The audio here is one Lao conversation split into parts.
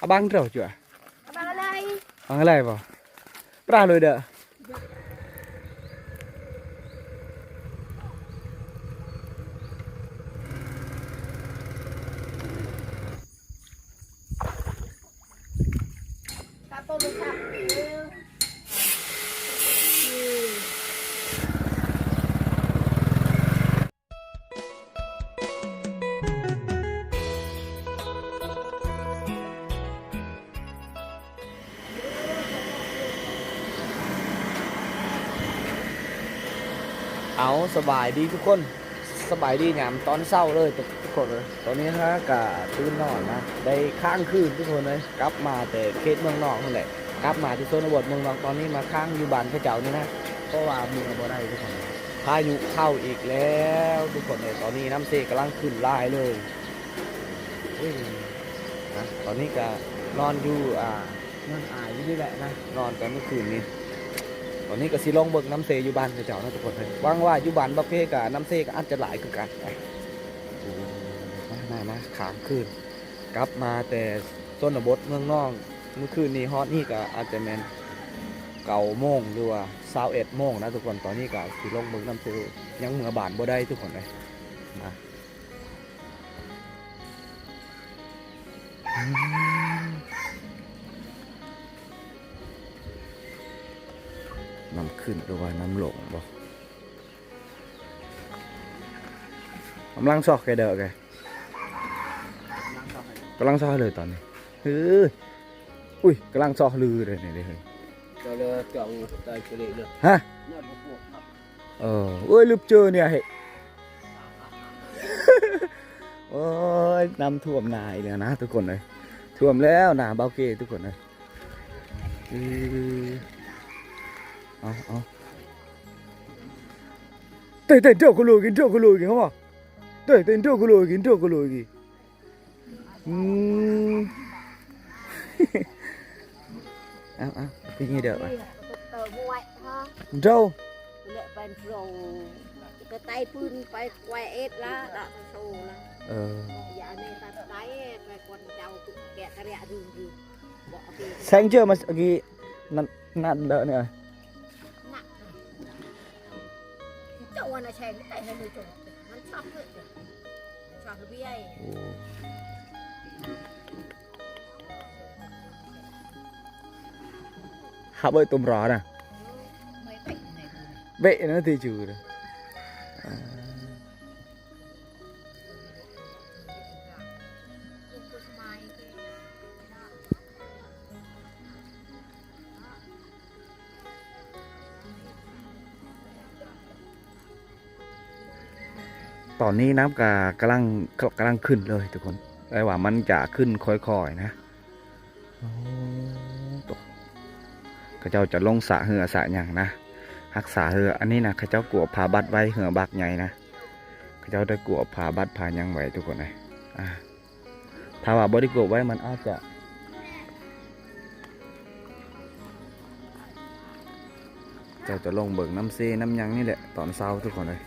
ອາບັງເຈົ້າຈວະ ອາບັງອາໄລ ບັງອາໄລບໍ່? ປາໂລຍເດີ. ເອົາ ສະບາຍດີທຸກຄົນ ສະບາຍດີຍາມຕອນເຊົ້າເລີຍທຸກຄົນເອີຍ. ຕອນນີ້ເຮົາກະຕື່ນນອນນະ ໄດ້ຄ້າງຄືນທຸກຄົນເອີຍ ກັບມາແຕ່ເຂດເມືອງນອກຫັ້ນແຫຼະ ກັບມາທີ່ຊົນນະບົດເມືອງນອກ. ຕອນນີ້ມາຄ້າງຢູ່ບ້ານເຂົາເຈົ້ານີ້ນະ ເພາະວ່າເມືອບໍ່ໄດ້ທຸກຄົນ. ພາຍຸເຂົ້າອີກແລ້ວທຸກຄົນເອີຍ. ຕອນນີ້ນ້ຳເຊກຳລັງຂຶ້ນຫຼາຍເລີຍ. ເອີຍ ນະ ຕອນນີ້ກະນອນຢູ່ ອ່າ ເຮືອນອ້າຍຢູ່ນີ້ແຫຼະນະ ນອນແຕ່ມື້ຄືນນີ້. ຕອນນີ້ກະຊິລົງເບິ່ງນ້ຳເຊຢູ່ບ້ານເຂົາເຈົ້ານະທຸກຄົນເອີຍ. ຫວັງວ່າຢູ່ບ້ານບັກເພກະນ້ຳເຊກະອາດຈະຫຼາຍຄືກັນ. ໂອ້ ມາ ມາ ມາ ຄ້າງຄືນ ກັບມາແຕ່ຊົນນະບົດເມືອງນອກ ມື້ຄືນນີ້ຮອດນີ້ກະອາດຈະແມ່ນເກົ້າໂມງ ຫຼືວ່າຊາວເອັດໂມງນະທຸກຄົນ. ຕອນນີ້ກະຊິລົງເບິ່ງນ້ຳເຊ ຍັງເມືອບ້ານບໍ່ໄດ້ທຸກຄົນເອີຍ ນະ. ອືມ ນ້ຳຂຶ້ນ ຫຼືວ່ານ້ຳລົງບໍ? ກຳລັງຊອກແກເດີແກ ກຳລັງຊອກເລີຍຕອນນີ້. ເອີ ອຸ້ຍ ກຳລັງຊອກລືເລີຍນີ້ເດ້. ຮະ? ເອີ ເອີຍ ລຶບເຈີນີ້ເຮີ້ຍ. ໂອ້ຍ ນ້ຳຖ້ວມນາອີກແລ້ວນະທຸກຄົນເອີຍ. ຖ້ວມແລ້ວນາບ່າວເກທຸກຄົນເອີຍ. ເອີ ເອົາ ເອົາ ເຕະ ເຕະ ເດີກະໂລກິນ ເດີກະໂລກິນ ເຮົາວ່າ ເຕະ ເຕະ ເດີກະໂລກິນ ເດີກະໂລກິນ. ອືມ ເອົາ ເອົາ ເປັນຫຍັງເດີ ເດີ ເອີ ແຊງເຈີມາກີ້ ນັ້ນ ນັ້ນເດີນີ້. ໂອ້ ຫາເບີຕົມຣານະ ເບະນະຕິຈູນະ. ຕອນນີ້ນ້ຳກະກຳລັງ ກຳລັງຂຶ້ນເລີຍທຸກຄົນ ແຕ່ວ່າມັນຈະຂຶ້ນຄ່ອຍໆນະ. ໂອ້ ເຂົາເຈົ້າຈະລົງສະເຮືອສະຫຍັງນະ ຮັກສາເຮືອ. ອັນນີ້ນະ ເຂົາເຈົ້າກວບພາບັດໄວ້ ເຮືອບັກໃຫຍ່ນະ ເຂົາເຈົ້າໄດ້ກວບພາບັດພາຫຍັງໄວ້ທຸກຄົນເອີຍ. ອາ ຖ້າວ່າບໍ່ໄດ້ກົບໄວ້ ມັນອາດຈະ ເຈົ້າຈະລົງເບິ່ງນ້ຳເຊນ້ຳຫຍັງນີ້ແຫຼະຕອນເຊົ້າທຸກຄົນເອີຍ.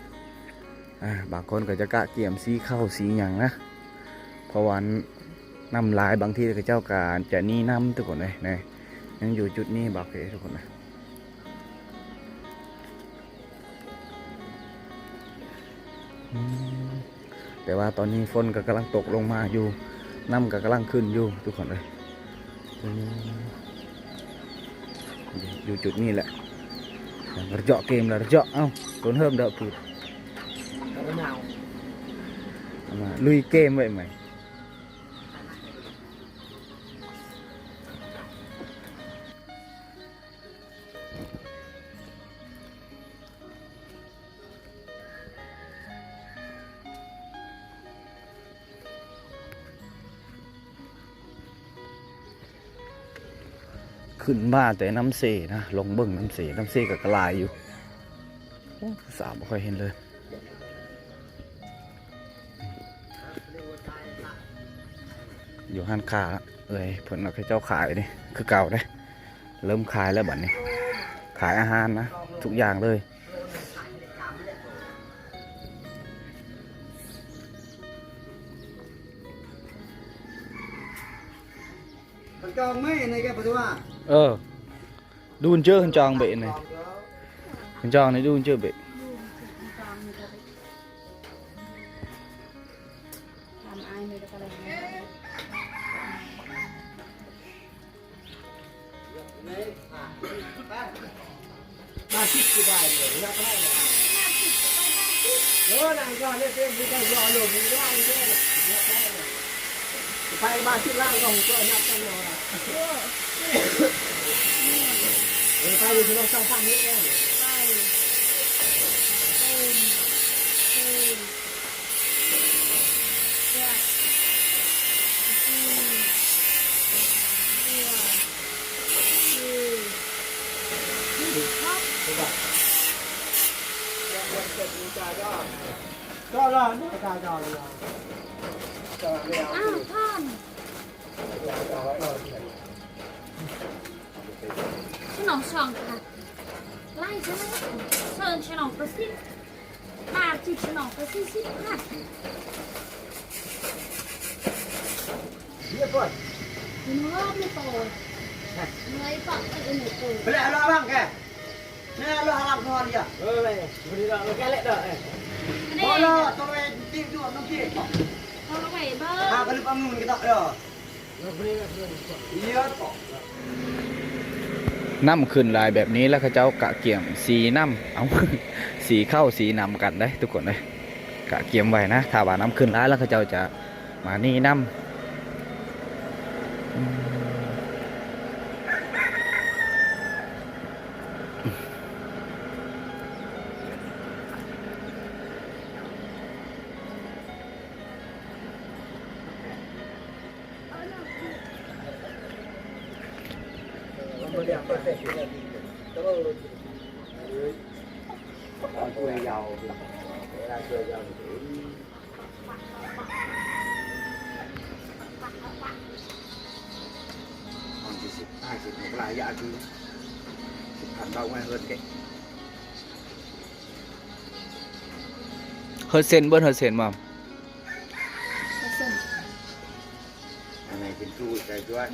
ອາ ບາງຄົນກໍຈະກະກຽມສີເຂົ້າສີຫຍັງນະ ເພາະວ່ານ້ຳຫຼາຍ ບາງທີເຂົາເຈົ້າກໍຈະໜີນ້ຳທຸກຄົນເອີຍ. ນີ້ ຍັງຢູ່ຈຸດນີ້ ບາເຄ ທຸກຄົນເອີຍ. ອືມ ແຕ່ວ່າຕອນນີ້ຝົນກໍກຳລັງຕົກລົງມາຢູ່ ນ້ຳກໍກຳລັງຂຶ້ນຢູ່ທຸກຄົນເອີຍ. ອືມ ຢູ່ຈຸດນີ້ແຫຼະ ລະເຈາະເກມ ລະເຈາະ ເອົ້າ ໂຕນເຮີມເດີ ມາລຸຍເກມໄວ້ໃໝ່. ຂຶ້ນມາແຕ່ນ້ຳເຊນະ ລົງເບິ່ງນ້ຳເຊ ນ້ຳເຊກໍກະຫຼາຍຢູ່. ໂອ້ ສາວບໍ່ຄ່ອຍເຫັນເລີຍ. ຢູ່ຮ້ານຄ້າເອື້ອຍເພິ່ນ ເຂົາເຈົ້າຂາຍນີ້ຄືເກົ່າເດ້ ເລີ່ມຂາຍແລ້ວບັດນີ້ ຂາຍອາຫານນະ ທຸກຢ່າງເລີຍ. Con mới này cái btua. Ờ. Đun chớ khăn tròn bệ này. Khăn tròn này đun chớ bệ. Ba chục cái bài này, nó có này. Ơ, này, cho nên tên cái cái lo lồn, nó có ai thế này. Nó có này. Phải ba chục lạng còn cho nó cho nó. Ơ, phải đi cho nó sang sang hết nhé. Phải. Ôm. Ôm. ອ້າວ ທ່ານ ສະໜອງສອງພັນ ໄລ່ຊະ ເຊີນສະໜອງກະສິບ ບາດຊິດສະໜອງກະສິບ ສິບພັນ ເນາະ ບໍ່ໂຕ ເນາະ ບໍ່ໂຕ ເວລາລະວັງແກ ແນ່ລະວັງຄອນຢາ ເອີ ບໍ່ໄດ້ດອກ ແກເລດອກ ເອີ ບໍ່ລະ ໂຕເອງຕິດຢູ່ນຳທີ່ ເອົາໄວ້ເບິ່ງ ຫາກະລຶບເອົາເງິນກະດອກເດີ. ນ້ຳຂຶ້ນຫຼາຍແບບນີ້ແລ້ວ ເຂົາເຈົ້າກະກຽມສີນ້ຳ ເອົາ ສີເຂົ້າສີນ້ຳກັນເດ້ທຸກຄົນເອີຍ ກະກຽມໄວ້ນະ ຖ້າວ່ານ້ຳຂຶ້ນຫຼາຍແລ້ວ ເຂົາເຈົ້າຈະມານີ້ນ້ຳ. ເຮີດເຊັນ ເບິ່ງເຮີດເຊັນບໍ່? ອັນໃດເປັນຕູ້ໃຈດ້ວຍ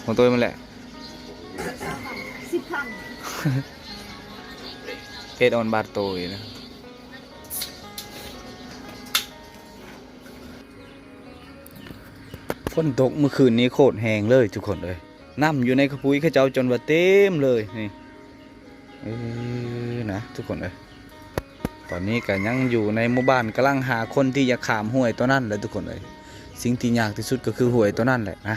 ຂອງໂຕມັນແຫຼະ ສິບພັນ ເຮັດອອນບາດໂຕອີກນະ. ຝົນຕົກມື້ຄືນນີ້ໂຄດແຮງເລີຍທຸກຄົນເອີຍ ນ້ຳຢູ່ໃນຂະປຸຍເຂົາເຈົ້າຈົນວ່າເຕັມເລີຍນີ້. ເອີ ນະ ທຸກຄົນເອີຍ ຕອນນີ້ກະຍັງຢູ່ໃນໝູ່ບ້ານ ກຳລັງຫາຄົນທີ່ຈະຂ້າມຫ້ວຍໂຕນັ້ນແຫຼະທຸກຄົນເອີຍ ສິ່ງທີ່ຍາກທີ່ສຸດກະຄືຫ້ວຍໂຕນັ້ນແຫຼະນະ.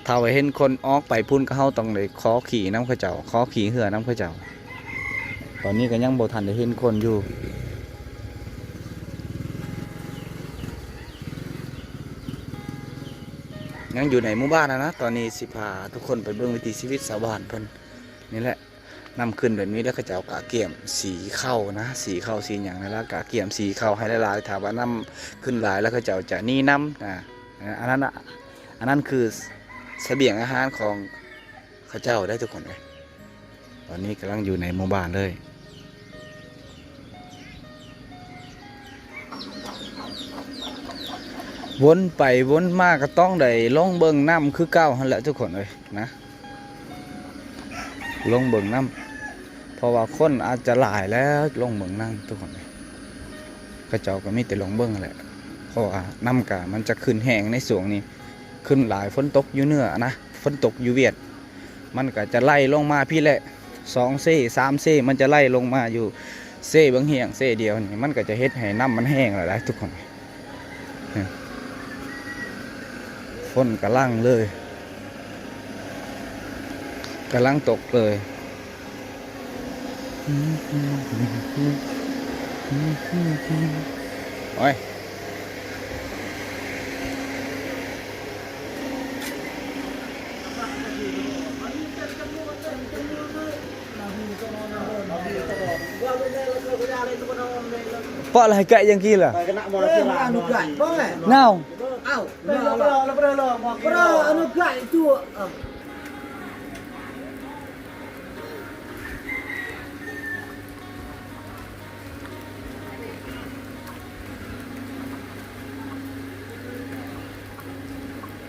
ຖ້າວ່າເຫັນຄົນອອກໄປພຸ້ນ ກະເຮົາຕ້ອງໄດ້ຂໍຂີ່ນຳເຂົາເຈົ້າ ຂໍຂີ່ເຮືອນຳເຂົາເຈົ້າ. ຕອນນີ້ກະຍັງບໍ່ທັນໄດ້ເຫັນຄົນຢູ່ ຍັງຢູ່ໃນໝູ່ບ້ານຫັ້ນນະ. ຕອນນີ້ຊິພາທຸກຄົນໄປເບິ່ງວິຖີຊີວິດຊາວບ້ານເພິ່ນນີ້ແຫຼະ. ນ້ຳຂຶ້ນແບບນີ້ແລ້ວ ເຂົາເຈົ້າກະກຽມສີເຂົ້ານະ ສີເຂົ້າສີຫຍັງຫັ້ນລະ ກະກຽມສີເຂົ້າໃຫ້ຫຼາຍໆ ຖ້າວ່ານ້ຳຂຶ້ນຫຼາຍແລ້ວ ເຂົາເຈົ້າຈະໜີນ້ຳນະ. ອັນນັ້ນນະ ອັນນັ້ນຄືສະບຽງອາຫານຂອງເຂົາເຈົ້າເດ້ທຸກຄົນເອີຍ. ຕອນນີ້ກຳລັງຢູ່ໃນໝູ່ບ້ານເລີຍ. ວົນໄປວົນມາກະຕ້ອງໄດ້ລົງເບິ່ງນ້ຳຄືເກົ່າຫັ້ນແຫຼະທຸກຄົນເອີຍນະ ລົງເບິ່ງນ້ຳ ເພາະວ່າຄົນອາດຈະຫຼາຍແລ້ວ ລົງເບິ່ງນ້ຳທຸກຄົນເອີຍ. ເຂົາເຈົ້າກະມີແຕ່ລົງເບິ່ງຫັ້ນແຫຼະ ເພາະວ່ານ້ຳກະມັນຈະຂຶ້ນແຮງໃນຊ່ວງນີ້ ຂຶ້ນຫຼາຍ ຝົນຕົກຢູ່ເໜືອນະ ຝົນຕົກຢູ່ຫວຽດ ມັນກະຈະໄຫຼລົງມາພີ້ແຫຼະ ສອງເຊສາມເຊ ມັນຈະໄຫຼລົງມາຢູ່ເຊບາງແຫ່ງເຊດຽວນີ້ ມັນກະຈະເຮັດໃຫ້ນ້ຳມັນແຫ້ງແລ້ວໄດ໋ທຸກຄົນ. ຝົນກຳລັງເລີຍ ກຳລັງຕົກເລີຍ. ໂອ້ຍ ເພາະອະໄລ ໄກ່ຍັງກີ້ລະ ໜາວ. ເອົາ ເອົາ ເອົາ ເອົາ ເອົາ ເອົາ ເອົາ ເອົາ ເອົາ ເອົາ ເອົາ ເອົາ ເອົາ ເອົາ ເອົາ.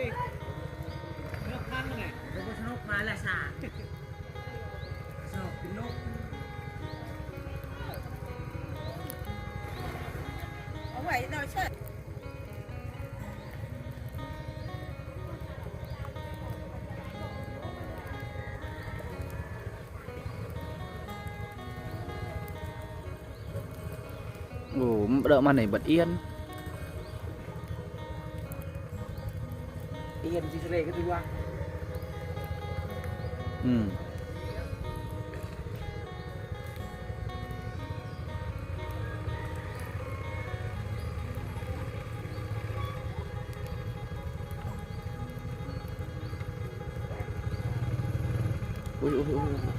ນກພັນມັນແຫຼະ ເປັນນົກມາລາຊາ ສະໜອກເປັນນົກ ເອົາໄວ້ໜ້ອຍເຊີ. ໂອ້ ເດີມານີ້ບັດອຽນ ອຽນຊິເສລກະຕິວ່າ ອືມ. ອຸ້ຍ ອຸ້ຍ ອຸ້ຍ.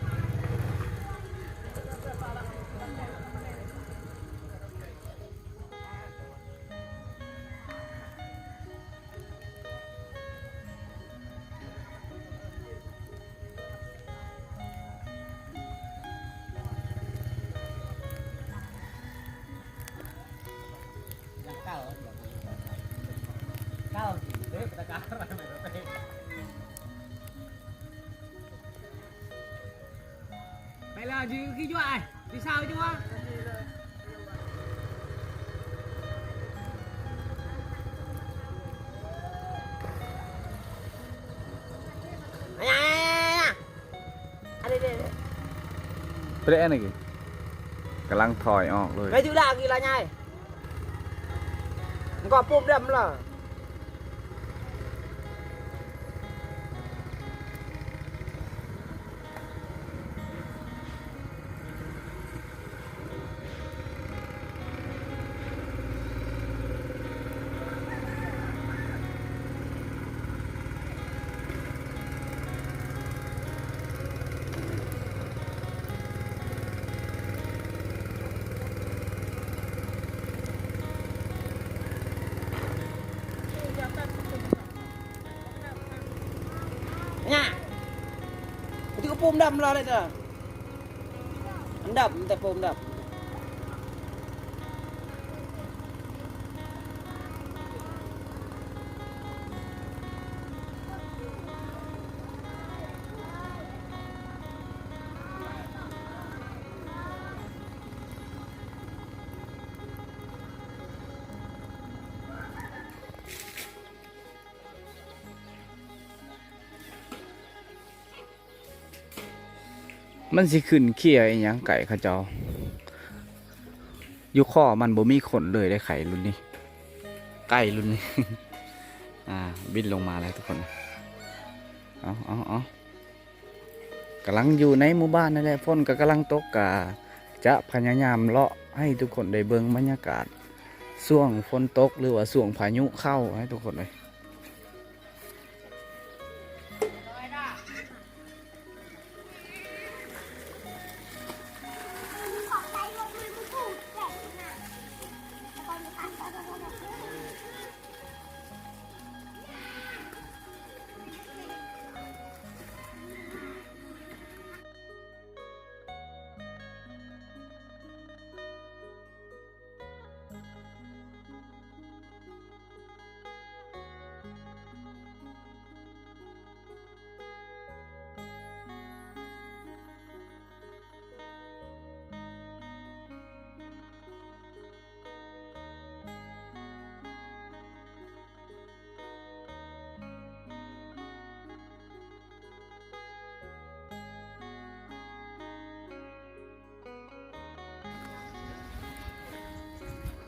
ໄປແລ້ວ ຊິ ຄືຢູ່ອ້າຍ ຊິເຊົາຢູ່ຫວາ? ອັນນີ້ເດ້ ໄປແລ້ວ ອັນນີ້ກຳລັງຖອຍອອກເລີຍ ໄປຢູ່ລາວກີລາໃຫຍ່ ມັນກໍປຸບດຳລະ. ຫຍ້າ ມັນຖືກກະປຸ້ມດຳລະເດ້ ອັນດຳແຕ່ປົມດຳ. ມັນຊິຂຶ້ນເຄຍອີ່ຫຍັງໄກ່ເຂົາເຈົ້າ ຢູ່ຄໍມັນບໍ່ມີຂົນເລີຍເດ້ໄກ່ລຸ້ນນີ້ ໄກ່ລຸ້ນນີ້ ອ່າ ບິນລົງມາແລ້ວທຸກຄົນ ເອົາ ເອົາ ເອົາ ກຳລັງຢູ່ໃນໝູ່ບ້ານນັ້ນແຫຼະ ຝົນກໍກຳລັງຕົກ ກະຈະພະຍາຍາມເລາະໃຫ້ທຸກຄົນໄດ້ເບິ່ງບັນຍາກາດຊ່ວງຝົນຕົກ ຫຼືວ່າຊ່ວງພາຍຸເຂົ້າໃຫ້ທຸກຄົນເອີຍ.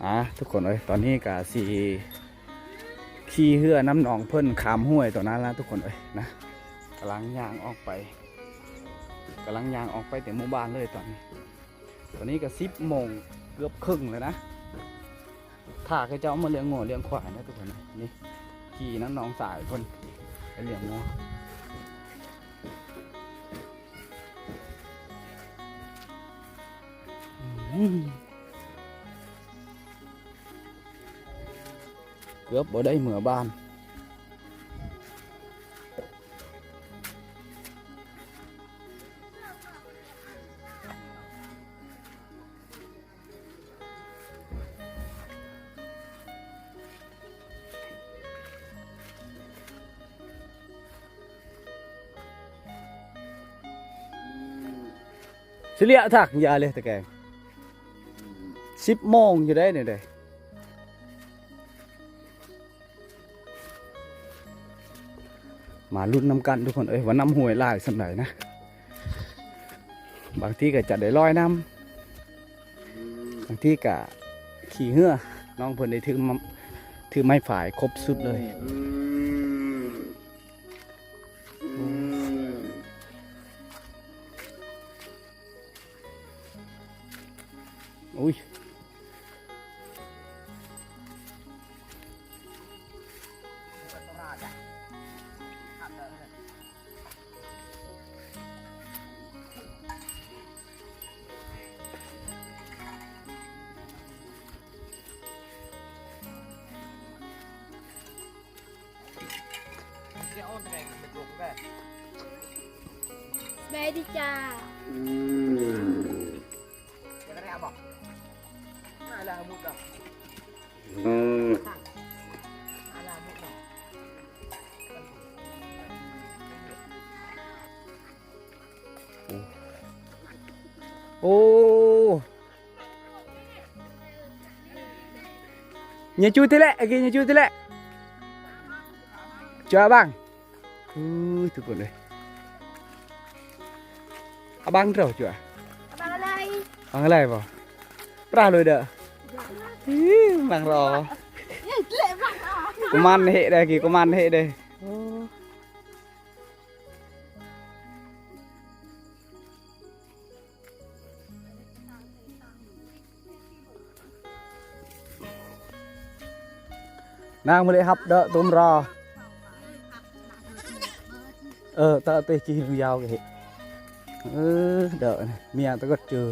ອ່າ ທຸກຄົນເອີຍ ຕອນນີ້ກະຊິຂີ່ເຮືອນຳນ້ອງເພິ່ນຂ້າມຫ້ວຍຕົວນັ້ນລະທຸກຄົນເອີຍນະ ກຳລັງຍ່າງອອກໄປ ກຳລັງຍ່າງອອກໄປແຕ່ໝູ່ບ້ານເລີຍຕອນນີ້ ຕອນນີ້ກະສິບໂມງເກືອບເຄິ່ງແລ້ວນະ ຖ້າເຂົາເຈົ້າມາລ້ຽງງົວລ້ຽງຄວາຍນະທຸກຄົນ ນີ້ຂີ່ນຳນ້ອງຊາຍເພິ່ນໄປລ້ຽງງົວ. ເກືອບບໍ່ໄດ້ເມືອບ້ານ. ຊິລຽວທັກ ຢ່າເລີຍຕະແກງ ສິບໂມງຢູ່ໄດ໋ນີ້ເດ້. ມາລຸ້ນນຳກັນທຸກຄົນເອີຍ ວ່ານ້ຳຫ້ວຍຫຼາຍສ່ຳໃດນະ. ບາງທີກໍຈະໄດ້ລອຍນ້ຳ ບາງທີກະຂີ່ເຮືອ. ນ້ອງເພິ່ນໄດ້ຖືມາ ຖືໄມ້ພາຍຄົບຊຸດເລີຍ. ອຸ້ຍ. ສະບາຍດີຈ້າ. ໂອ້ Nya cu telek lagi, nya cu telek. Cu abang. ເອີ ທຸກຄົນເອີຍ ອະບັງເຈົ້າຈົວ ອະບັງອາໄລ ອະບັງອາໄລບໍ່? ປາໂລຍເດີ ອື ບັງລໍ ກຸມານເຮເດີ ກີ້ກຸມານເຮເດີ. ໂອ້ ນາງບໍ່ໄດ້ຮັບເດີ ຕຸ້ມລໍ ເອີ ຕະເຕະຈີນຍາວເກະ ເອີ ເດີ ເມຍຕະກົດຈື່.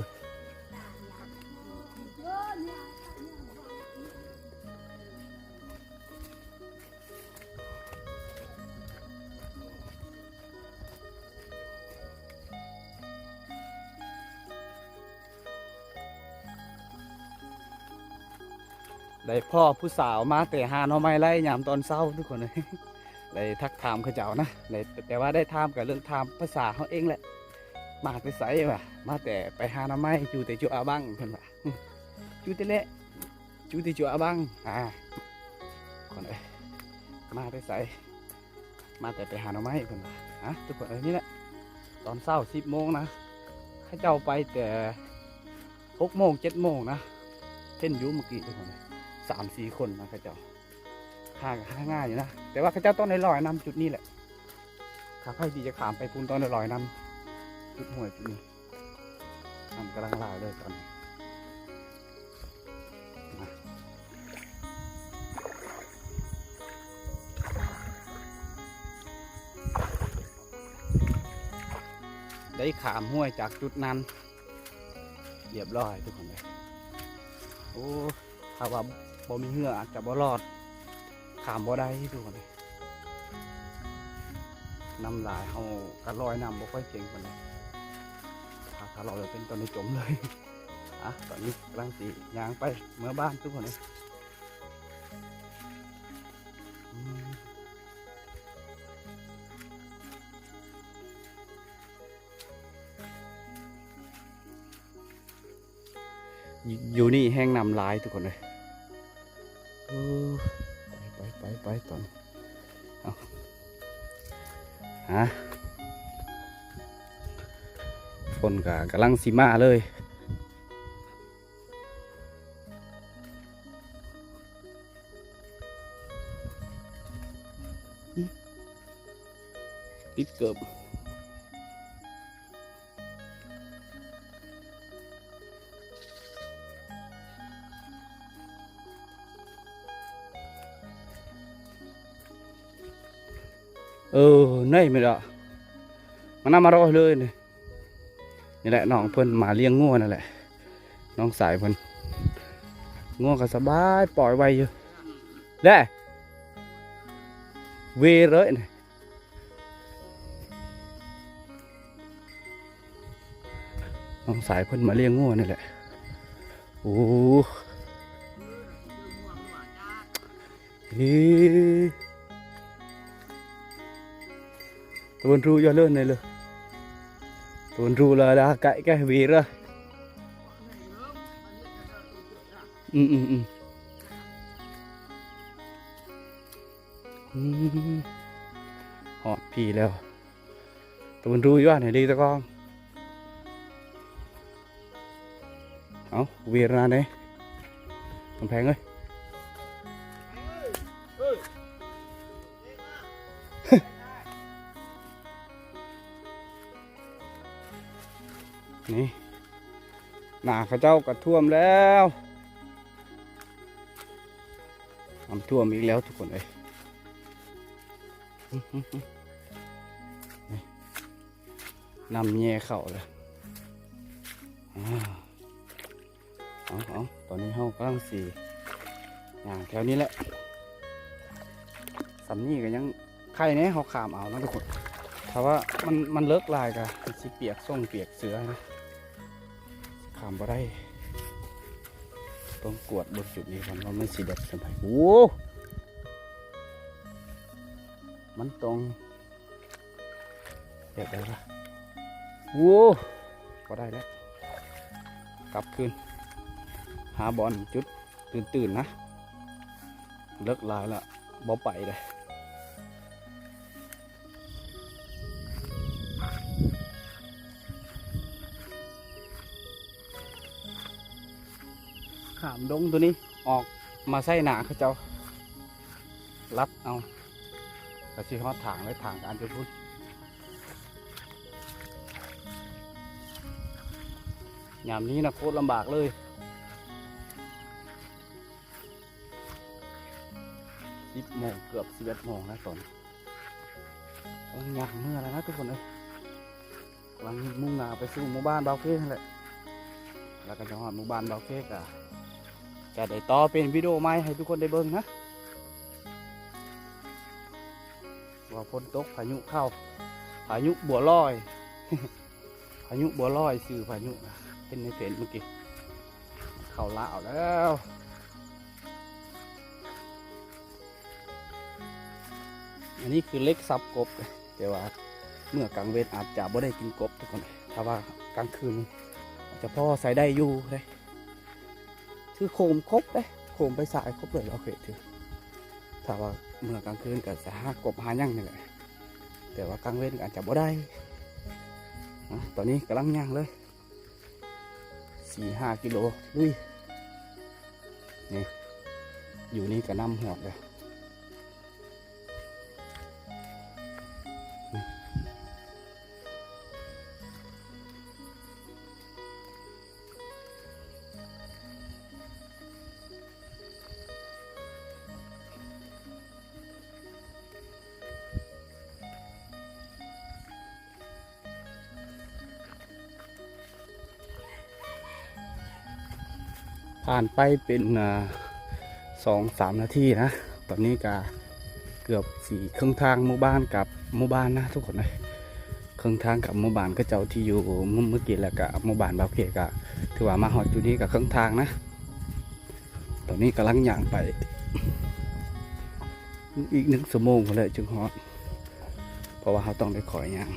ໄດ້ພໍ້ຜູ້ສາວມາແຕ່ຫາໜໍ່ໄມ້ໄລ່ຍາມຕອນເຊົ້າ ທຸກຄົນເອີຍ ໄດ້ທັກຖາມເຂົາເຈົ້ານະ ໄດ້ ແຕ່ວ່າໄດ້ຖາມກະເລື່ອງຖາມພາສາເຮົາເອງແຫຼະ ມາແຕ່ໃສວ່າ ມາແຕ່ໄປຫາໜໍ່ໄມ້ ຈູແຕ່ຈຸອາບັງ ເພິ່ນວ່າ ອື ຈູແຕ່ແລະ ຈູແຕ່ຈຸອາບັງ ອາ ຄົນເອີຍ ມາແຕ່ໃສ ມາແຕ່ໄປຫາໜໍ່ໄມ້ ເພິ່ນວ່າ ອາ ທຸກຄົນເອີຍ ນີ້ແຫຼະ ຕອນເຊົ້າສິບໂມງນະ ເຂົາເຈົ້າໄປແຕ່ຫົກໂມງ ເຈັດໂມງນະ ເຫັນຢູ່ເມື່ອກີ້ ທຸກຄົນເອີຍ ສາມສີ່ຄົນນະ ເຂົາເຈົ້າ ຫາ ຫາງ່າຍຢູ່ນະ ແຕ່ວ່າເຂົາເຈົ້າຕ້ອງໄດ້ລອຍນ້ຳຈຸດນີ້ແຫຼະ ຖ້າໃຜທີ່ຈະຂ້າມໄປພຸ້ນຕ້ອງໄດ້ລອຍນ້ຳຈຸດຫ້ວຍຈຸດນີ້. ນ້ຳກຳລັງຫຼາຍເລີຍຕອນນີ້ ໄດ້ຂ້າມຫ້ວຍຈາກຈຸດນັ້ນລຽບຮ້ອຍ ທຸກຄົນເອີຍ ໂອ້ ຖ້າວ່າບໍ່ມີເຮືອອາດຈະບໍ່ລອດ ຂ້າມບໍ່ໄດ້ ທຸກຄົນເອີຍ ນ້ຳຫຼາຍ ເຮົາກະລອຍນ້ຳບໍ່ຄ່ອຍເກັ່ງປານໃດ ຖ້າ ຖ້າລອຍເປັນຕອນນີ້ຈົມເລີຍ. ອະ ຕອນນີ້ກຳລັງຊິຍ່າງໄປເມືອບ້ານ ທຸກຄົນເອີຍ ອືມ. ຢູ່ ຢູ່ນີ້ແຮງນ້ຳຫຼາຍ ທຸກຄົນເອີຍ ໂອ້ ໄປ ໄປ ໄປ ໄປ ຕອນ ເອົາ ຮະ ຝົນກະກຳລັງຊິມາເລີຍ ຕິດເກີບ. ເອີ ນີ້ແມ່ນລະ ມານຳມາຣອຍເລີຍນີ້ ນີ້ແຫຼະ ນ້ອງເພິ່ນມາລ້ຽງງົວນັ້ນແຫຼະ ນ້ອງຊາຍເພິ່ນ ງົວກໍສະບາຍ ປ່ອຍໄວຢູ່ ແລະ ເວເລີຍນີ້. ນ້ອງຊາຍເພິ່ນມາລ້ຽງງົວນີ້ແຫຼະ ໂອ້ ເອີ ຕະເວັນຮູ້ຢໍເລີນນີ້ເລີຍ Tuần ru là đã cãi cái vì rồi. Ừ, ừ, ừ. Ừ. ຮອດພີ້ແລ້ວ. ຕະເວັນຮູ້ຢູ່ວ່ານີ້ດີຕະກອງ. ເອົ້າ ເວລາເດ້ ກຳແພງເອີຍ. ນີ້ ນາເຂົາເຈົ້າກໍຖ້ວມແລ້ວ. ນ້ຳຖ້ວມອີກແລ້ວທຸກຄົນເອີຍ. ນ້ຳແຍ່ເຂົ້າແລ້ວ. ອາ ເອົາໆ ຕອນນີ້ເຮົາກຳລັງຊິຍ່າງແຖວນີ້ແຫຼະ. ສ່ຳນີ້ກໍຍັງໄຄແດ່ ເຮົາຂ້າມເອົາເນາະທຸກຄົນ. ຖ້າວ່າມັນ ມັນເລິກຫຼາຍກໍຊິປຽກສົ່ງປຽກເສືອນະ. ຂ້າມບໍ່ໄດ້. ຕ້ອງກວດເບິ່ງຈຸດນີ້ກ່ອນວ່າມັນຊິເລິກສ່ຳໃດ. ໂອ້ ມັນຕ້ອງແບບໃດວະ? ໂອ້ ບໍ່ໄດ້ແລ້ວ. ກັບຄືນຫາບ່ອນຈຸດຕື່ນໆນະ. ເລິກຫຼາຍລະ ບໍ່ໄປເດ້. ຂ້າມດົງໂຕນີ້ອອກມາໃສ່ໜ້າເຂົາເຈົ້າ ລັດເອົາ ກໍຊິຮອດທາງເລີຍ ທາງການຢູ່ພຸ້ນ. ຍາມນີ້ນະໂຄດລຳບາກເລີຍ. ສິບໂມງ ເກືອບສິບເອັດໂມງແລ້ວຕອນນີ້. ກຳລັງຍ່າງເມືອແລ້ວນະທຸກຄົນເອີຍ. ກຳລັງມຸ່ງໜ້າໄປສູ່ໝູ່ບ້ານບ່າວເຄຫັ້ນແຫຼະ. ແລ້ວກໍຈະຮອດໝູ່ບ້ານບ່າວເຄ ກໍຈະໄດ້ຕໍ່ເປັນວິດີໂອໃໝ່ໃຫ້ທຸກຄົນໄດ້ເບິ່ງນະ. ວ່າຝົນຕົກ ພາຍຸເຂົ້າ ພາຍຸບົວລອຍ. ພາຍຸບົວລອຍ ຊື່ພາຍຸນະ ເຫັນໃນເຟສມື້ກີ້ ເຂົ້າລາວແລ້ວ. ອັນນີ້ຄືເຫຼັກສັບກົບ ແຕ່ວ່າເມື່ອກາງເວັນອາດຈະບໍ່ໄດ້ກິນກົບທຸກຄົນ. ຖ້າວ່າກາງຄືນອາດຈະພໍໃຊ້ໄດ້ຢູ່ເດ້. ຖືໂຄມຄົບເດ້ ໂຄມໄຟສາຍຄົບເລີຍ. ໂອເຄ ຖື ຖ້າວ່າເມື່ອກາງຄືນກໍຈະຫາກົບຫາຫຍັງນີ້ແຫຼະ ແຕ່ວ່າກາງເວັນກໍອາດຈະບໍ່ໄດ້ນະ. ຕອນນີ້ກຳລັງຍ່າງເລີຍ ສີ່ຫ້າກິໂລ ລຸຍ. ນີ້ ຢູ່ນີ້ກໍນ້ຳຮອດແລ້ວ. ຜ່ານໄປເປັນ ອ່າ ສອງສາມນາທີນະ. ຕອນນີ້ກະເກືອບຊິເຄິ່ງທາງໝູ່ບ້ານກັບໝູ່ບ້ານນະທຸກຄົນເອີຍ. ເຄິ່ງທາງກັບໝູ່ບ້ານເຂົາເຈົ້າທີ່ຢູ່ເມື່ອ ເມື່ອກີ້ ແລ້ວກະໝູ່ບ້ານບ່າວເຄ ກະຖືວ່າມາຮອດຈຸດນີ້ກະເຄິ່ງທາງນະ. ຕອນນີ້ກຳລັງຍ່າງໄປ ອີກໜຶ່ງຊົ່ວໂມງພຸ້ນແຫຼະຈຶ່ງຮອດ ເພາະວ່າເຮົາຕ້ອງໄດ້ຄ່ອຍຍ່າງ.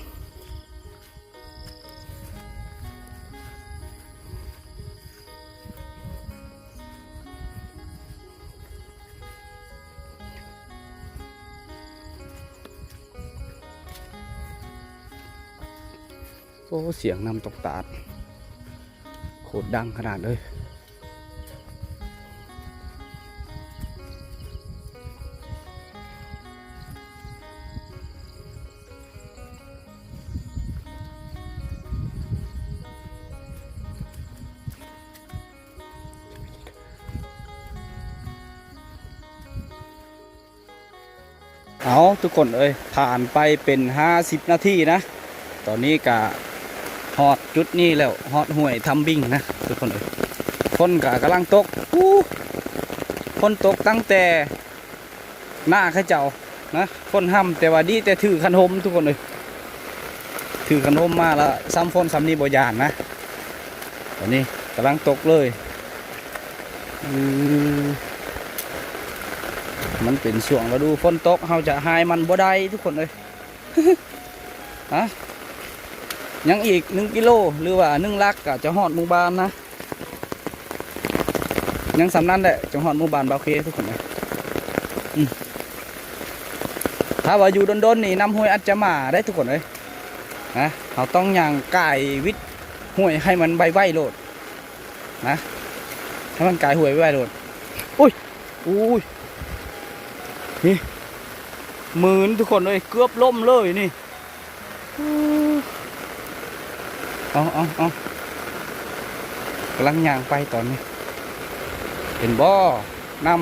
ໂອ້ ສຽງນ້ຳຕົກຕາດ ໂຄດດັງຂະໜາດເລີຍ. ເອົາ ທຸກຄົນເອີຍ ຜ່ານໄປເປັນຫ້າສິບນາທີນະ. ຕອນນີ້ກະຮອດຈຸດນີ້ແລ້ວ ຮອດຫ້ວຍທຳບິງນະທຸກຄົນເອີຍ. ຝົນກະກຳລັງຕົກ ອູ້ ຝົນຕົກຕັ້ງແຕ່ໜ້າເຂົາເຈົ້ານະ ຝົນຫ້ຳ ແຕ່ວ່າດີແຕ່ຖືຄັນຮົ່ມທຸກຄົນເອີຍ. ຖືຄັນຮົ່ມມາລະຊ້ຳຝົນຊ້ຳນີ້ບໍ່ຢ້ານນະ. ຕອນນີ້ກຳລັງຕົກເລີຍ. ອືມ ມັນເປັນຊ່ວງລະດູຝົນຕົກ ເຮົາຈະຫາຍມັນບໍ່ໄດ້ທຸກຄົນເອີຍ. ຮະ ຍັງອີກໜຶ່ງກິໂລ ຫຼືວ່າໜຶ່ງຫຼັກ ກໍຈະຮອດໝູ່ບ້ານນະ. ຍັງສ່ຳນັ້ນແຫຼະ ຈະຮອດໝູ່ບ້ານບ່າວເຄທຸກຄົນເອີຍ. ອືມ ຖ້າວ່າຢູ່ດົນໆນີ້ ນ້ຳຫ້ວຍອາດຈະມາໄດ້ທຸກຄົນເອີຍນະ. ເຮົາຕ້ອງຍ່າງກາຍວິດຫ້ວຍໃຫ້ມັນໄວໆໂລດນະ ໃຫ້ມັນກາຍຫ້ວຍໄວໆໂລດ. ໂອ້ຍ ໂອ້ຍ ນີ້ ໝືນທຸກຄົນເອີຍ ເກືອບລົ້ມເລີຍນີ້. ເອົາ ເອົາ ເອົາ ກຳລັງຍ່າງໄປຕອນນີ້ ເຫັນບໍ່? ນ້ຳ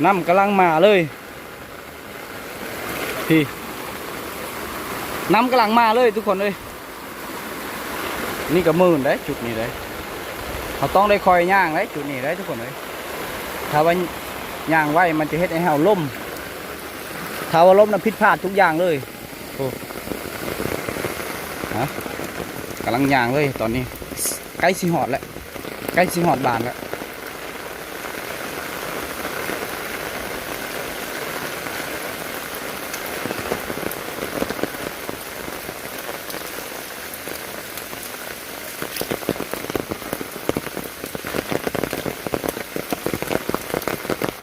ນ້ຳກຳລັງມາເລີຍ ພີ້ ນ້ຳກຳລັງມາເລີຍທຸກຄົນເອີຍ. ນີ້ກໍໝືນເດ້ ຈຸດນີ້ເດ້ ເຮົາຕ້ອງໄດ້ຄ່ອຍຍ່າງເດ້ ຈຸດນີ້ເດ້ທຸກຄົນເອີຍ. ຖ້າວ່າຍ່າງໄວ ມັນຈະເຮັດໃຫ້ເຮົາລົ້ມ ຖ້າວ່າລົ້ມນະ ຜິດພາດທຸກຢ່າງເລີຍ. ໂອ້ ຮະ ກຳລັງຍ່າງເລີຍຕອນນີ້ ໃກ້ຊິຮອດແລ້ວ ໃກ້ຊິຮອດບ້ານແລ້ວ.